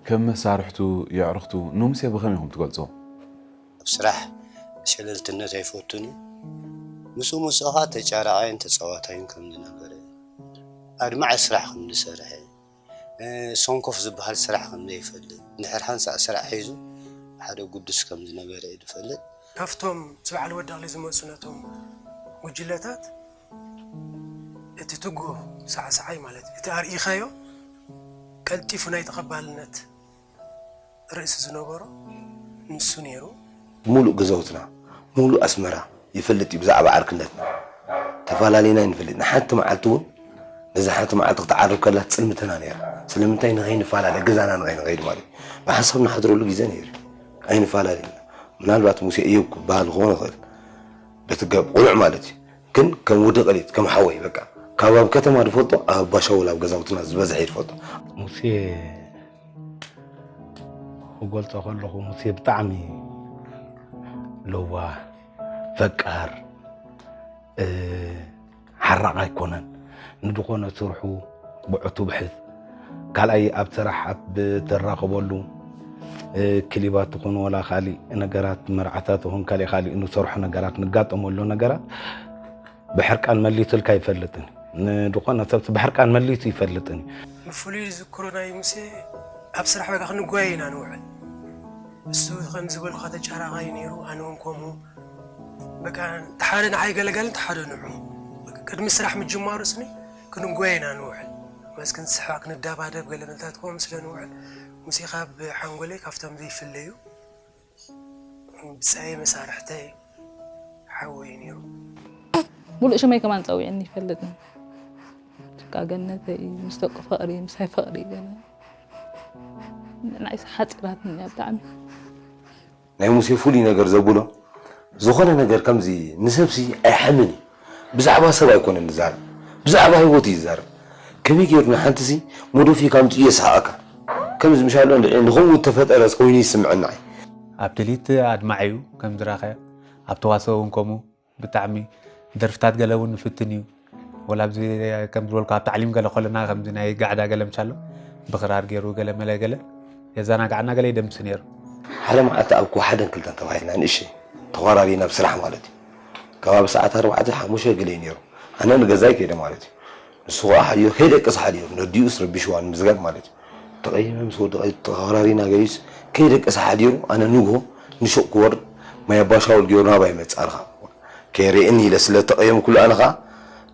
ከም መሳርሕቱ፣ የዕርኽቱ ንሙሴ ብኸመይ ኢኹም ትገልጽዎ? ኣብ ስራሕ ሸለልትነት ኣይፈቱን እዩ። ምስኡ ምስኡ ኸዓ ተጫራዓይን ተጻዋታይን ከም ዝነበረ፣ ኣድማዒ ስራሕ ከም ዝሰርሐ፣ እ፣ ሰንኮፍ ዝበሃል ስራሕ ከም ዘይፈልጥ፣ እንድሕር ሓንሳእ ስራሕ ሒዙ ሓደ ግዱስ ከም ዝነበረ እዩ ዝፈልጥ። ካብቶም ምስ በዓል ወዲ ኣኽሊ ዝመፁ ነቶም ጉጅለታት እቲ ትጉህ ሳዕሳዓይ ማለት እዩ። እቲ ኣርኢኻዮ ቀልጢፉ ናይ ተቐባልነት ርእሲ ዝነበሮ ንሱ ነይሩ። ሙሉእ ገዛውትና ሙሉእ ኣስመራ ይፈልጥ እዩ ብዛዕባ ዓርክነትና። ተፈላለና ይንፈልጥ ንሓንቲ መዓልቲ እውን ነዛ ሓንቲ መዓልቲ ክትዓርብ ከላ ትጽልምተና ነይራ። ስለምንታይ ንኸይንፈላለ ገዛና ንኸይንኸይድ ማለት እዩ። ብሓንሳብ ንሓድረሉ ግዜ ነይሩ። ኣይንፈላለ ምናልባት ሙሴ እዮብ ክበሃል ክኾን ይኽእል በቲ ገብ ቁኑዕ ማለት እዩ። ግን ከም ወዲ ቀሊት ከም ሓወይ በቃ ካብ ኣብ ከተማ ዝፈልጦ ኣብ ኣባሻውል ኣብ ገዛውትና ዝበዝሐ እዩ ዝፈልጦ። ሙሴ ክገልጾ ከለኹ ሙሴ ብጣዕሚ ለዋህ ፈቃር ሓራቕ ኣይኮነን። ንድኾነ ስርሑ ብዕቱብ ሕዝ ካልኣይ ኣብ ስራሕ ኣብ ተራኸበሉ ክሊባት ትኹን ወላ ካሊእ ነገራት መርዓታት ይኹን ካሊእ ካሊእ ንሰርሖ ነገራት ንጋጠመሉ ነገራት ብሕርቃን መሊሱልካ ኣይፈልጥን። ንድኾነ ሰብሲ ብሕርቃን መሊሱ ይፈልጥን እዩ። ብፍሉይ ዝዝክሮ ናይ ሙሴ ኣብ ስራሕ በቃ ክንጓየ ኢና ንውዕል። እሱ ከም ዝበልኳ ተጫራቓይ ነይሩ፣ ኣነ እውን ከምኡ። በቃ ተሓደ ንዓይ ገለገልን ተሓደ ንዑ። ቅድሚ ስራሕ ምጅማሩ ስኒ ክንጓየ ኢና ንውዕል። መስ ክንስሕቅ ክንዳባደብ ገለ መልታት ከምኡ ስለ ንውዕል ሙሴ ካብ ሓንጎለይ ካብቶም ዘይፍለዩ ብጻየ መሳርሕተይ ሓወይ ነይሩ። ሙሉእ ሽመይ ከማን ጸዊዕኒ ይፈልጥን። ጭቃ ገነተይ ምስ ደቁ ፍቕሪ ምሳይ ፍቕሪ ገለ ንዓይስ ሓጺራትኒ እያ ብጣዕሚ። ናይ ሙሴ ፍሉይ ነገር ዘብሎ ዝኾነ ነገር ከምዚ ንሰብሲ ኣይሓምን እዩ። ብዛዕባ ሰብ ኣይኮነን ዝዛረብ፣ ብዛዕባ ህይወት እዩ ዝዛረብ። ከመይ ገይሩ ንሓንትሲ መዶፊ ካምፅኡ የስሓቐካ። ከምዚ ምሻሎ እንድዒ ንኸምኡ እተፈጠረ ኮይኑ ይስምዐና እዩ። ኣብ ድሊት ኣድማዕ እዩ ከም ዝራኸ ኣብ ተዋስኦ እውን ከምኡ ብጣዕሚ ደርፍታት ገለ እውን ይፍትን እዩ። ወላ ኣብዚ ከም ዝበልኩ ኣብ ታዕሊም ገለ ከለና ከምዚ ናይ ጋዕዳ ገለ ምሻሎ ብኽራር ገይሩ ገለ መለ ገለ የዘናግዓና ገለ ይደምስ ነይሩ። ሓደ መዓልቲ ኣብ ኮ ሓደን ክልተን ተባሂልና ንእሽተይ ተኾራሪና ኣብ ስራሕ ማለት እዩ። ከባቢ ሰዓት ኣርባዕተ ሓሙሽተ ገለ እዩ ነይሩ። ኣነ ንገዛይ ከይደ ማለት እዩ። ንሱ ከዓ ሓዲሩ ከይደቀሰ ሓዲሩ ነዲኡስ ረቢሽዋ ንምዝጋብ ማለት እዩ። ተቐይመ ምስ ወደቐ ተኾራሪና ገሊስ ከይደቀሰ ሓዲሩ ኣነ ንግሆ ንሹቕ ክወርድ ማይ ኣባ ሻውል ገይሩ ናባይ መፅእ ኣልኻ ከይርእየኒ ኢለ ስለ ተቐየምኩሉ ኣነ ከዓ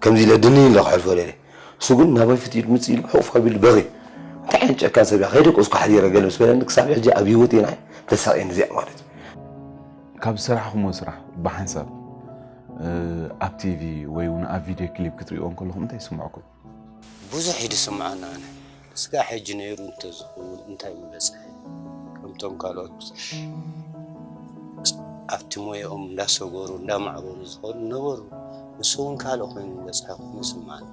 ከምዚ ኢለ ድንን ኢለ ክሕልፎ ደልየ። እሱ ግን ናባይ ፍት ኢሉ ምፅእ ኢሉ ሕቑፍ ኣቢሉ በኺ እንታይ ዓይነት ጨካን ሰብ እያ ከይደቀስኩ ሓዲረ ገለ ምስ በለኒ ክሳብ ሕጂ ኣብ ህይወት የናይ ተሳቕየኒ እዚኣ ማለት እዩ። ካብ ዝሰራሕኹሞ ስራሕ ብሓንሳብ ኣብ ቲቪ ወይ እውን ኣብ ቪድዮ ክሊፕ ክትሪእዎ እንከለኹም እንታይ ይስምዐኩም? ብዙሕ እዩ ዝስምዓኒ ኣነ። እስካዕ ሕጂ ነይሩ እንተዝኸውን እንታይ ምበጽሐ? ከምቶም ካልኦት ኣብቲ ሞያኦም እንዳሰገሩ እንዳማዕበሉ ዝኸዱ ነበሩ። ንሱ እውን ካልእ ኮይኑ ምበጽሐ ኮይኑ ይስምዓኒ።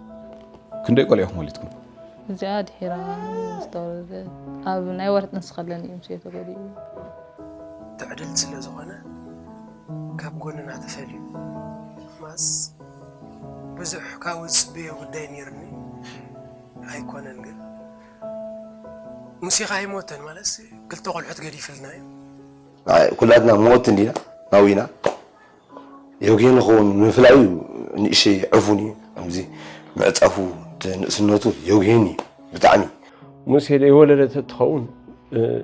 ክንደይ ቆልዑ ኢኹም ወሊድኩም? እዚኣ ድሒራ ዝተወለደት ኣብ ናይ ወርሒ ጥንሲ ከለኒ እዩ ሙሴ ተጎዲኡ። ትዕድልቲ ስለ ዝኾነ ካብ ጎንና ተፈልዩ ማስ ብዙሕ ካብኡ ዝፅበዮ ጉዳይ ነይርኒ ኣይኮነን ግን ሙሴ ከዓ ኣይሞተን ማለት ክልተ ቆልዑት ገዲፍልና እዩ። ኩላትና ሞት እንዲና ናዊና የውግሄ ንኸውን ምፍላዩ ንእሸይ ዕፉን እዩ። ከምዚ ምዕጻፉ ንእስነቱ የውግሄኒ ብጣዕሚ። ሙሴ ደይወለደት እትኸውን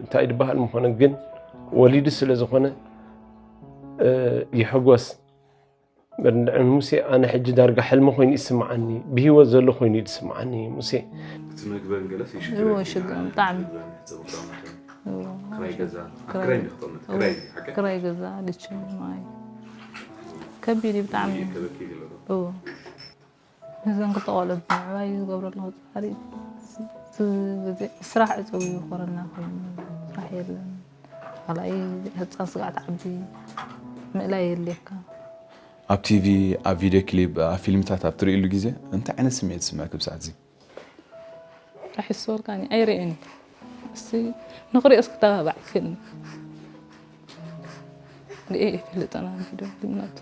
እንታይ ድበሃል ምኾነ ግን ወሊዱ ስለ ዝኾነ ይሕጎስ። በርንድዕን ሙሴ ኣነ ሕጂ ዳርጋ ሕልሚ ኮይኑ ይስምዓኒ ብህይወት ዘሎ ኮይኑ እዩ ዝስምዓኒ ሙሴ። እቲ መግበን ገለስ ይሽግረን እዎ፣ ይሽግረን፣ ብጣዕሚ። ክራይ ገዛ፣ ኣብ ክራይ እንዲኹም ትቕመጥ፣ ክራይ፣ ሓቂ? ክራይ ገዛ፣ ልችን፣ ማይ። ከቢድ እዩ ብጣዕሚ። ይከበኪ ገለ ዶ? እዎ። ነዘን ክልተ ቆልዑ ብምዕባይ ዝገብሮ ኣለኹ ጻዕሪ። እቲ ግዜ ስራሕ ዕጽው እዩ፣ ኮረና ኮይኑ ስራሕ የለን። ካልኣይ ህጻን ስጋዕ ትዓቢ ምእላይ የድልየካ። ኣብ ቲቪ፣ ኣብ ቪድዮ ክሊፕ፣ ኣብ ፊልምታት ኣብ ትርእይሉ ግዜ እንታይ ዓይነት ስምዒት ይስምዐኪ ብሰዓት እዚ? ራሕ ይስወልካኒ ኣይርእን እዩ። እስቲ ንኽሪኦ እስኪ ተባባዕ ክልኒ። ርእየ ይፈልጠን ኣነ ዶ ግምነቱ።